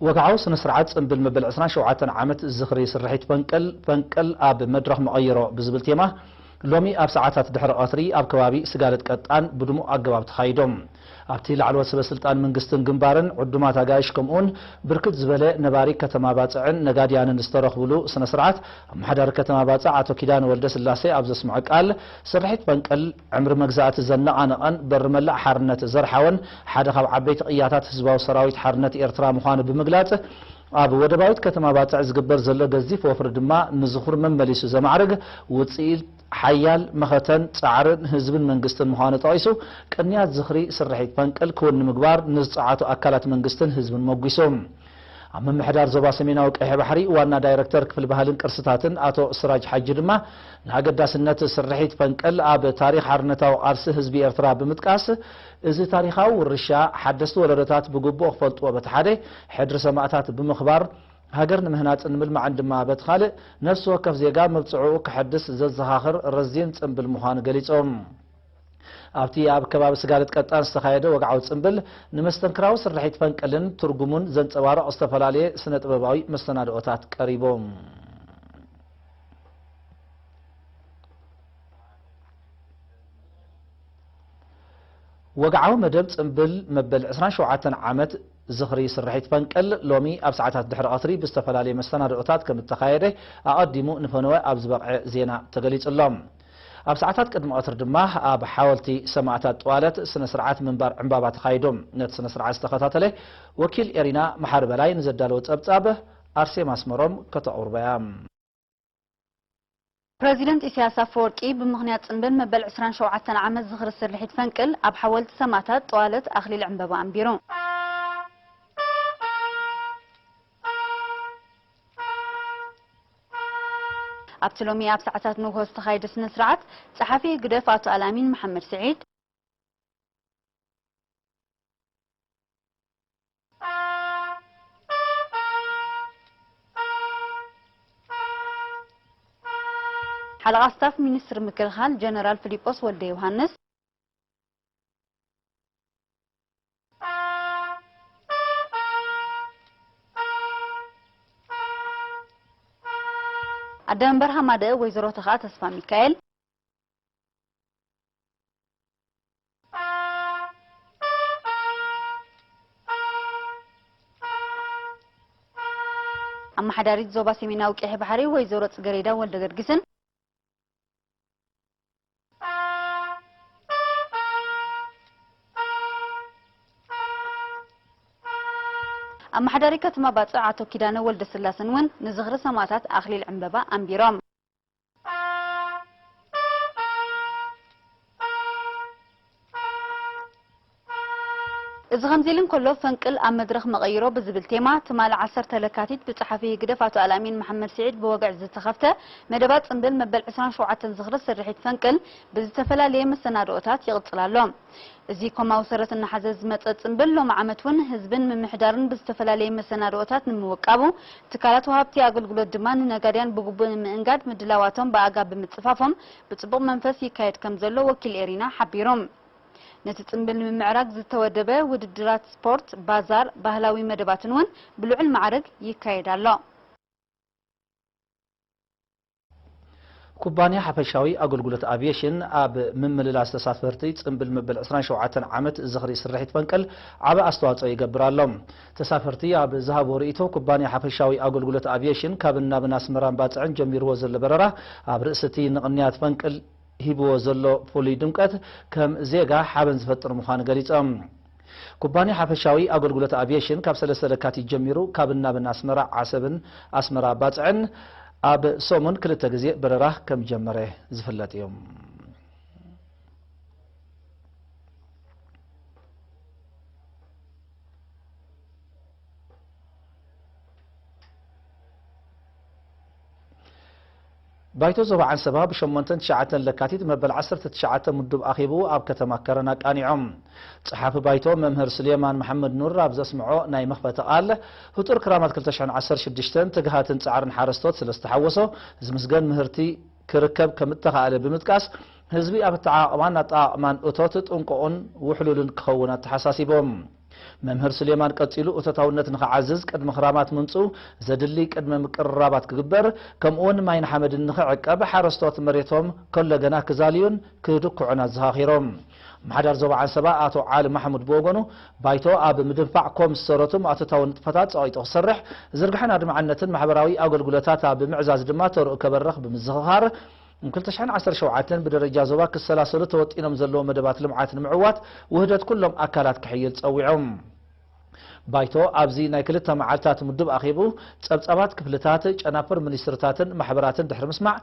ወግዓዊ ስነ ስርዓት ጽምብል መበል ዕስራን ሸውዓተን ዓመት ዝኽሪ ስርሒት ፈንቅል፣ ፈንቅል ኣብ መድረኽ መቐይሮ ብዝብል ቴማ፣ ሎሚ ኣብ ሰዓታት ድሕሪ ቀትሪ ኣብ ከባቢ ስጋለት ቀጣን ብድሙቕ ኣገባብ ተኻይዶም። ኣብቲ ላዕለዎት ሰበ ስልጣን መንግስትን ግንባርን፣ ዕዱማት ኣጋይሽ፣ ከምኡውን ብርክት ዝበለ ነባሪ ከተማ ባጽዕን ነጋድያንን ዝተረኽብሉ ስነ ስርዓት፣ ኣመሓዳሪ ከተማ ባጽዕ ኣቶ ኪዳነ ወልደ ስላሴ ኣብ ዘስምዖ ቃል፣ ስርሒት ፈንቅል ዕምሪ መግዛእቲ ዘነቓነቐን በሪ መላእ ሓርነት ዘርሓወን ሓደ ካብ ዓበይቲ ቅያታት ህዝባዊ ሰራዊት ሓርነት ኤርትራ ምዃኑ ብምግላጽ፣ ኣብ ወደባዊት ከተማ ባጽዕ ዝግበር ዘሎ ገዚፍ ወፍሪ ድማ ንዝኽሩ መመሊሱ ዘማዕርግ ውጽኢት ሓያል መኸተን ጻዕርን ህዝብን መንግስትን ምዃኑ ጠቒሱ፣ ቅንያት ዝኽሪ ስርሒት ፈንቅል ክውን ንምግባር ንዝጸዓቱ ኣካላት መንግስትን ህዝብን መጒሱ። ኣብ ምምሕዳር ዞባ ሰሜናዊ ቀይሕ ባሕሪ ዋና ዳይረክተር ክፍሊ ባህልን ቅርስታትን ኣቶ ስራጅ ሓጂ ድማ፣ ንኣገዳስነት ስርሒት ፈንቅል ኣብ ታሪኽ ሓርነታዊ ቃልሲ ህዝቢ ኤርትራ ብምጥቃስ፣ እዚ ታሪኻዊ ውርሻ ሓደስቲ ወለዶታት ብግቡእ ክፈልጥዎ በቲ ሓደ፣ ሕድሪ ሰማእታት ብምኽባር፣ ሃገር ንምህናጽን ንምልማዕን ድማ በቲ ካልእ፣ ነፍሲ ወከፍ ዜጋ መብጽዕኡ ከሐድስ ዘዘኻኽር ረዚን ጽምብል ምዃኑ ገሊጾም። ኣብቲ ኣብ ከባቢ ስጋለት ቀጣን ዝተኻየደ ወግዓዊ ጽምብል፣ ንመስተንክራዊ ስርሒት ፈንቅልን ትርጉሙን ዘንጸባርቕ ዝተፈላለየ ስነ ጥበባዊ መሰናድኦታት ቀሪቡ። ወግዓዊ መደብ ጽምብል መበል ዕስራን ሸውዓተን ዓመት ዝኽሪ ስርሒት ፈንቅል ሎሚ ኣብ ሰዓታት ድሕሪ ቀትሪ ብዝተፈላለየ መሰናድኦታት ከም እተኻየደ ኣቐዲሙ ንፈነወ ኣብ ዝበቕዐ ዜና ተገሊጹ ኣሎ። ኣብ ሰዓታት ቅድሚ ቀትሪ ድማ ኣብ ሓወልቲ ሰማእታት ጥዋለት ስነ ስርዓት ምንባር ዕምባባ ተኻይዱ። ነቲ ስነ ስርዓት ዝተኸታተለ ወኪል ኤሪና መሓሪ በላይ ንዘዳለወ ጸብጻብ ኣርሴማ ኣስመሮም ከተቕርቦ እያ። ፕረዚደንት ኢሳያስ ኣፈወርቂ ብምኽንያት ጽምብል መበል ዕስራን ሸውዓተን ዓመት ዝኽሪ ስርሒት ፈንቅል ኣብ ሓወልቲ ሰማእታት ጠዋለት ኣኽሊል ዕምበባ ኣንቢሩ። ኣብቲ ሎሚ ኣብ ሰዓታት ንግሆ ዝተኻየደ ስነ ስርዓት፣ ጸሓፊ ህግደፍ ኣቶ ኣልኣሚን መሓመድ ስዒድ፣ ሓለቓ ስታፍ ሚኒስትሪ ምክልኻል ጀነራል ፊሊጶስ ወልደ ዮሃንስ፣ ኣደ መንበር ሃማደእ ወይዘሮ ተኽኣ ተስፋ ሚካኤል፣ ኣመሓዳሪት ዞባ ሰሜናዊ ቀይሕ ባሕሪ ወይዘሮ ጽገሬዳ ወልደ ገርጊስን፣ ኣመሓዳሪ ከተማ ባጽዕ ኣቶ ኪዳነ ወልደ ስላሰን እውን ንዝኽሪ ሰማእታት ኣኽሊል ዕምበባ ኣንቢሮም። እዚ ከምዚ ኢሉ እንከሎ፣ ፈንቅል ኣብ መድረኽ መቐይሮ ብዝብል ቴማ፣ ትማሊ ዓሰርተ ለካቲት ብጸሓፊ ህግደፍ ኣቶ ኣልኣሚን መሓመድ ስዒድ ብወግዒ ዝተኸፍተ መደባት ጽምብል መበል ዕስራን ሸውዓተን ዝኽሪ ስርሒት ፈንቅል ብዝተፈላለየ መሰናድኦታት ይቕጽል ኣሎ። እዚ ኮማዊ ሰረት እናሓዘ ዝመጸ ጽምብል፣ ሎሚ ዓመት እውን ህዝብን ምምሕዳርን ብዝተፈላለየ መሰናድኦታት ንምውቃቡ፣ ትካላት ወሃብቲ ኣገልግሎት ድማ ንነጋድያን ብግቡእ ንምእንጋድ ምድላዋቶም ብኣጋ ብምጽፋፎም ብጽቡቕ መንፈስ ይካየድ ከም ዘሎ ወኪል ኤሪና ሓቢሩ። ነቲ ጽምብል ንምምዕራግ ዝተወደበ ውድድራት ስፖርት፣ ባዛር፣ ባህላዊ መደባትን እውን ብልዑል ማዕርግ ይካየድ ኣሎ። ኩባንያ ሓፈሻዊ ኣገልግሎት ኣቪየሽን ኣብ ምምልላስ ተሳፈርቲ ጽምብል መበል ዕስራን ሸውዓተን ዓመት ዝኽሪ ስርሒት ፈንቅል ዓቢ ኣስተዋጽኦ ይገብር ኣሎ። ተሳፈርቲ ኣብ ዝሃቦ ርእይቶ፣ ኩባንያ ሓፈሻዊ ኣገልግሎት ኣቪየሽን ካብን ናብን ኣስመራን ባጽዕን ጀሚርዎ ዘሎ በረራ ኣብ ርእሲ እቲ ንቕንያት ፈንቅል ሂብዎ ዘሎ ፍሉይ ድምቀት ከም ዜጋ ሓበን ዝፈጥር ምዃኑ ገሊጾም። ኩባንያ ሓፈሻዊ ኣገልግሎት ኣቪየሽን ካብ ሰለስተ ለካቲት ጀሚሩ ካብ ናብን ኣስመራ ዓሰብን ኣስመራ ባጽዕን ኣብ ሰሙን ክልተ ግዜ በረራ ከም ጀመረ ዝፍለጥ እዩ። ባይቶ ዞባ ዓንሰባ ብሸሞንተን ትሽዓተን ለካቲት መበል ዓሰርተ ትሽዓተ ምዱብ ኣኺቡ ኣብ ከተማ ከረን ኣቃኒዖም። ጸሓፊ ባይቶ መምህር ስሌማን መሓመድ ኑር ኣብ ዘስምዖ ናይ መኽፈቲ ቃል፣ ህጡር ክራማት ክልተ ሽሕን ዓሰርተ ሽዱሽተን ትግሃትን ጻዕርን ሓረስቶት ስለ ዝተሓወሶ፣ ዝምስገን ምህርቲ ክርከብ ከም እተኻእለ ብምጥቃስ፣ ህዝቢ ኣብ ኣተዓቓቕማን ኣጠቓቕማን እቶት ጥንቁቕን ውሕሉልን ክኸውን ኣተሓሳሲቦም። መምህር ሱሌማን ቀጺሉ፣ እቶታውነት ንኽዓዝዝ ቅድሚ ክራማት ምምጽኡ ዘድሊ ቅድመ ምቅርራባት ክግበር፣ ከምኡውን ማይን ሓመድን ንኽዕቀብ ሓረስቶት መሬቶም ከሎ ገና ክዛልዩን ክድኩዑን ኣዘኻኺሮም። ኣመሓዳሪ ዞባ ዓንሰባ ኣቶ ዓሊ ማሕሙድ ብወገኑ፣ ባይቶ ኣብ ምድንፋዕ ኮም ዝሰረቱ ማእቶታዊ ንጥፈታት ጸቒጡ ክሰርሕ፣ ዝርግሐን ኣድማዕነትን ማሕበራዊ ኣገልግሎታት ኣብ ምዕዛዝ ድማ ተርኡ ከበርኽ ብምዝኽኻር፣ ን ክልተ ሽሕን ዓሰርተ ሸውዓተን ብደረጃ ዞባ ክሰላሰሉ ተወጢኖም ዘለዉ መደባት ልምዓት ንምዕዋት ውህደት ኩሎም ኣካላት ክሕይል ጸዊዖም። ባይቶ ኣብዚ ናይ ክልተ መዓልታት ምዱብ ኣኼቡ ጸብጻባት ክፍልታት፣ ጨናፍር ሚኒስትርታትን ማሕበራትን ድሕሪ ምስማዕ፣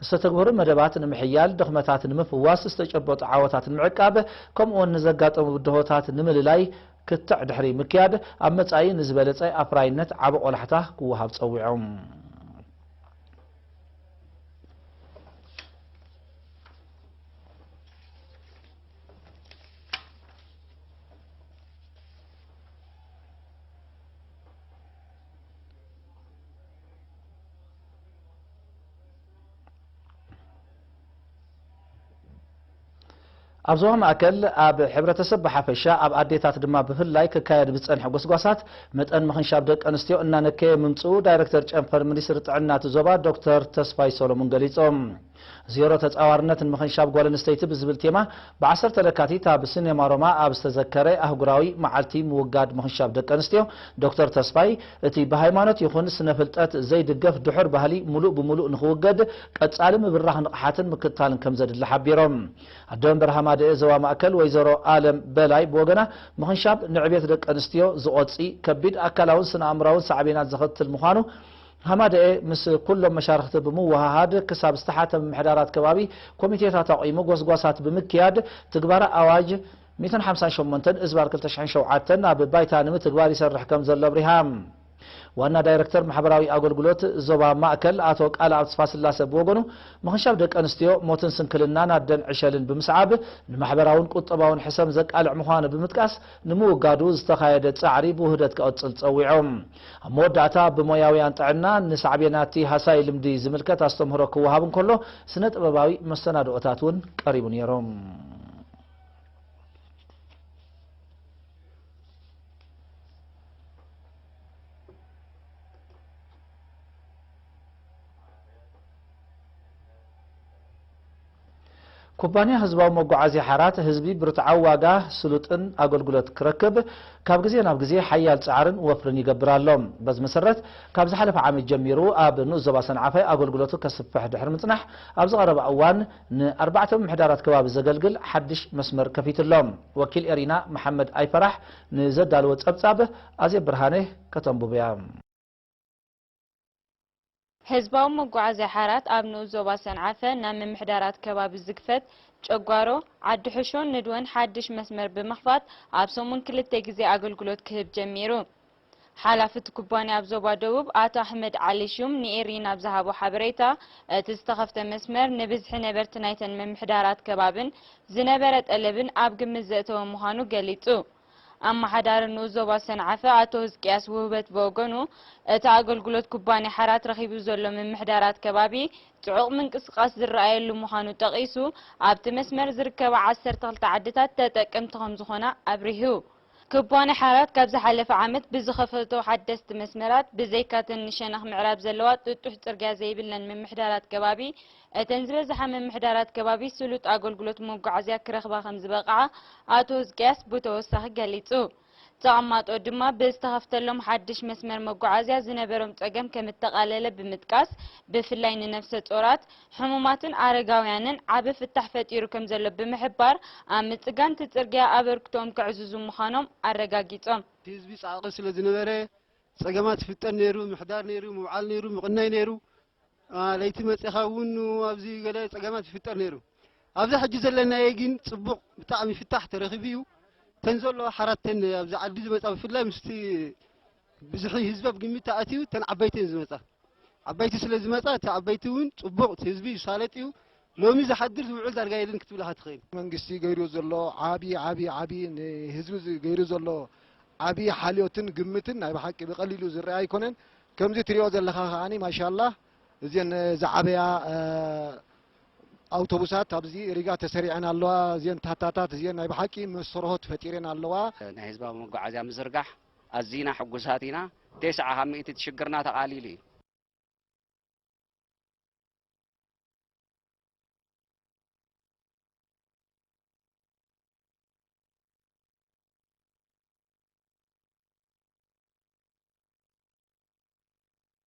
ዝተተግበሩ መደባት ንምሕያል፣ ድኽመታት ንምፍዋስ፣ ዝተጨበጡ ዓወታት ንምዕቃብ፣ ከምኡውን ንዘጋጠሙ ብድሆታት ንምልላይ ክትዕ ድሕሪ ምክያድ፣ ኣብ መጻኢ ንዝበለጸ ኣፍራይነት ዓቢ ቆላሕታ ክወሃብ ጸዊዖም። ኣብ ዞባ ማእከል ኣብ ሕብረተሰብ ብሓፈሻ፣ ኣብ ኣዴታት ድማ ብፍላይ ክካየድ ብዝጸንሐ ጎስጓሳት፣ መጠን ምኽንሻብ ደቂ ኣንስትዮ እናነከየ ምምጽኡ ዳይረክተር ጨንፈር ሚኒስትሪ ጥዕና እቲ ዞባ ዶክተር ተስፋይ ሰሎሙን ገሊጾም። ዜሮ ተጻዋርነት ንምኽንሻብ ጓል ኣንስተይቲ ብዝብል ቴማ ብ ዓሰርተ ለካቲት ኣብ ሲኔማ ሮማ ኣብ ዝተዘከረ ኣህጉራዊ መዓልቲ ምውጋድ ምኽንሻብ ደቂ ኣንስትዮ፣ ዶክተር ተስፋይ፣ እቲ ብሃይማኖት ይኹን ስነ ፍልጠት ዘይድገፍ ድሑር ባህሊ ሙሉእ ብሙሉእ ንኽውገድ ቀጻሊ ምብራኽ ንቕሓትን ምክትታልን ከም ዘድሊ ሓቢሮም። ኣደ መንበር ሃማደኤ ዞባ ማእከል ወይዘሮ ኣለም በላይ ብወገና፣ ምኽንሻብ ንዕቤት ደቂ ኣንስትዮ ዝቖጺ፣ ከቢድ ኣካላውን ስነ ኣእምራውን ሳዕቤናት ዘኸትል ምዃኑ፣ ሃማደኤ ምስ ኩሎም መሻርኽቲ ብምውሃሃድ፣ ክሳብ ዝተሓተ ምምሕዳራት ከባቢ ኮሚቴታት ኣቑሙ ጎስጓሳት ብምክያድ፣ ትግባረ ኣዋጅ ሚእትን ሓምሳን ሸሞንተን እዝባር ክልተ ሽሕን ሸውዓተን ኣብ ባይታ ንምትግባር ይሰርሕ ከም ዘሎ ኣብሪሃ። ዋና ዳይረክተር ማሕበራዊ ኣገልግሎት ዞባ ማእከል ኣቶ ቃልኣብ ተስፋስላሰ ብወገኑ፣ ምኽንሻብ ደቂ ኣንስትዮ ሞትን ስንክልናን ኣደን ዕሸልን ብምስዓብ፣ ንማሕበራውን ቁጠባውን ሕሰም ዘቃልዕ ምዃኑ ብምጥቃስ፣ ንምውጋዱ ዝተኻየደ ጻዕሪ ብውህደት ክቕጽል ጸዊዖም። ኣብ መወዳእታ፣ ብሞያውያን ጥዕና ንሳዕቤናት ሃሳይ ልምዲ ዝምልከት ኣስተምህሮ ክወሃብ እንከሎ፣ ስነ ጥበባዊ መሰናድኦታት እውን ቀሪቡ ነይሩ። ኩባንያ ህዝባዊ መጓዓዝያ ሓራት፣ ህዝቢ ብርትዓዊ ዋጋ ስሉጥን ኣገልግሎት ክረክብ ካብ ግዜ ናብ ግዜ ሓያል ጻዕርን ወፍርን ይገብር ኣሎ። በዚ መሰረት፣ ካብ ዝሓለፈ ዓመት ጀሚሩ ኣብ ንኡስ ዞባ ሰንዓፈ ኣገልግሎቱ ከስፍሕ ድሕሪ ምጽናሕ፣ ኣብዚ ቀረባ እዋን ንኣርባዕተ ምምሕዳራት ከባቢ ዘገልግል ሓድሽ መስመር ከፊቱ ኣሎ። ወኪል ኤሪና መሓመድ ኣይፈራሕ ንዘዳለዎ ጸብጻብ፣ ኣዜብ ብርሃነ ከተንብቦ እያ። ህዝባዊ መጓዓዝያ ሓራት ኣብ ንኡስ ዞባ ሰንዓፈ ናብ ምምሕዳራት ከባቢ ዝግፈት ጨጓሮ፣ ዓዲ ሕሾን ንድወን ሓድሽ መስመር ብምኽፋት ኣብ ሰሙን ክልተ ግዜ ኣገልግሎት ክህብ ጀሚሩ። ሓላፊ እቲ ኩባንያ ኣብ ዞባ ደቡብ ኣቶ ኣሕመድ ዓሊ ሹም ንኤሪና ኣብ ዝሃቦ ሓበሬታ፣ እቲ ዝተኸፍተ መስመር ንብዝሒ ነበርቲ ናይተን ምምሕዳራት ከባብን ዝነበረ ጠለብን ኣብ ግምት ዘእተወ ምዃኑ ገሊጹ። ኣመሓዳሪ ንኡስ ዞባ ሰንዓፈ ኣቶ ህዝቅያስ ውህበት ብወገኑ፣ እቲ ኣገልግሎት ኩባንያ ሓራት ረኺቡ ዘሎ ምምሕዳራት ከባቢ ጽዑቕ ምንቅስቓስ ዝረኣየሉ ምዃኑ ጠቒሱ፣ ኣብቲ መስመር ዝርከባ ዓሰርተ ክልተ ዓድታት ተጠቀምቲ ከም ዝኾና ኣብሪሁ። ኩባንያ ሓራት ካብ ዝሓለፈ ዓመት ብዝኸፈቶ ሓደስቲ መስመራት፣ ብዘይካተን ንሸነኽ ምዕራብ ዘለዋ ጥጡሕ ጽርግያ ዘይብለን ምምሕዳራት ከባቢ፣ እተን ዝበዝሓ ምምሕዳራት ከባቢ ስሉጥ ኣገልግሎት መጓዓዝያ ክረኽባ ከም ዝበቕዓ ኣቶ ህዝቅያስ ብተወሳኺ ገሊጹ። ተቐማጦ ድማ ብዝተኸፍተሎም ሓድሽ መስመር መጓዓዝያ ዝነበሮም ጸገም ከም እተቓለለ ብምጥቃስ፣ ብፍላይ ንነፍሰ ጾራት፣ ሕሙማትን ኣረጋውያንን ዓቢ ፍታሕ ፈጢሩ ከም ዘሎ ብምሕባር፣ ኣብ ምጽጋን እቲ ጽርግያ ኣበርክቶኦም ከዕዝዙ ምዃኖም ኣረጋጊጾም። ህዝቢ ጻዕቒ ስለ ዝነበረ፣ ጸገማት ይፍጠር ነይሩ፣ ምሕዳር ነይሩ፣ ምውዓል ነይሩ፣ ምቕናይ ነይሩ። ለይቲ መጺኻ እውን ኣብዚ ገለ ጸገማት ይፍጠር ነይሩ። ኣብዚ ሕጂ ዘለናዮ ግን ጽቡቕ ብጣዕሚ ፍታሕ ተረኺቡ እዩ። ተን ዘሎ ሓራተን ኣብዚ ዓዲ ዝመጻ ብፍላይ ምስቲ ብዝሒ ህዝቢ ኣብ ግምት ተኣትዩ ተን ዓበይቲ እየን ዝመጻ። ዓበይቲ ስለ ዝመጻ እቲ ዓበይቲ እውን ጽቡቕ እቲ ህዝቢ ይሳለጥ እዩ። ሎሚ ዝሓድር ዝውዕል ዳርጋ የለን ክትብልኻ ትኽእል። መንግስቲ ገይሩ ዘሎ ዓቢ ዓቢ ዓቢ ንህዝቢ ገይሩ ዘሎ ዓቢ ሓልዮትን ግምትን ናይ ብሓቂ ብቐሊሉ ዝረኣ ኣይኮነን። ከምዚ ትሪኦ ዘለኻ ከዓኒ ማሻላህ እዘን ዝዓበያ ኣውቶቡሳት ኣብዚ ሪጋ ተሰሪዐን ኣለዋ። እዚአን ታታታት እዚአን ናይ ብሓቂ መሰርሆት ፈጢረን ኣለዋ። ናይ ህዝባዊ መጓዓዝያ ምዝርጋሕ ኣዚና ሕጉሳት ኢና። ተስዓ ካብ ሚእቲ እቲ ሽግርና ተቓሊሉ እዩ።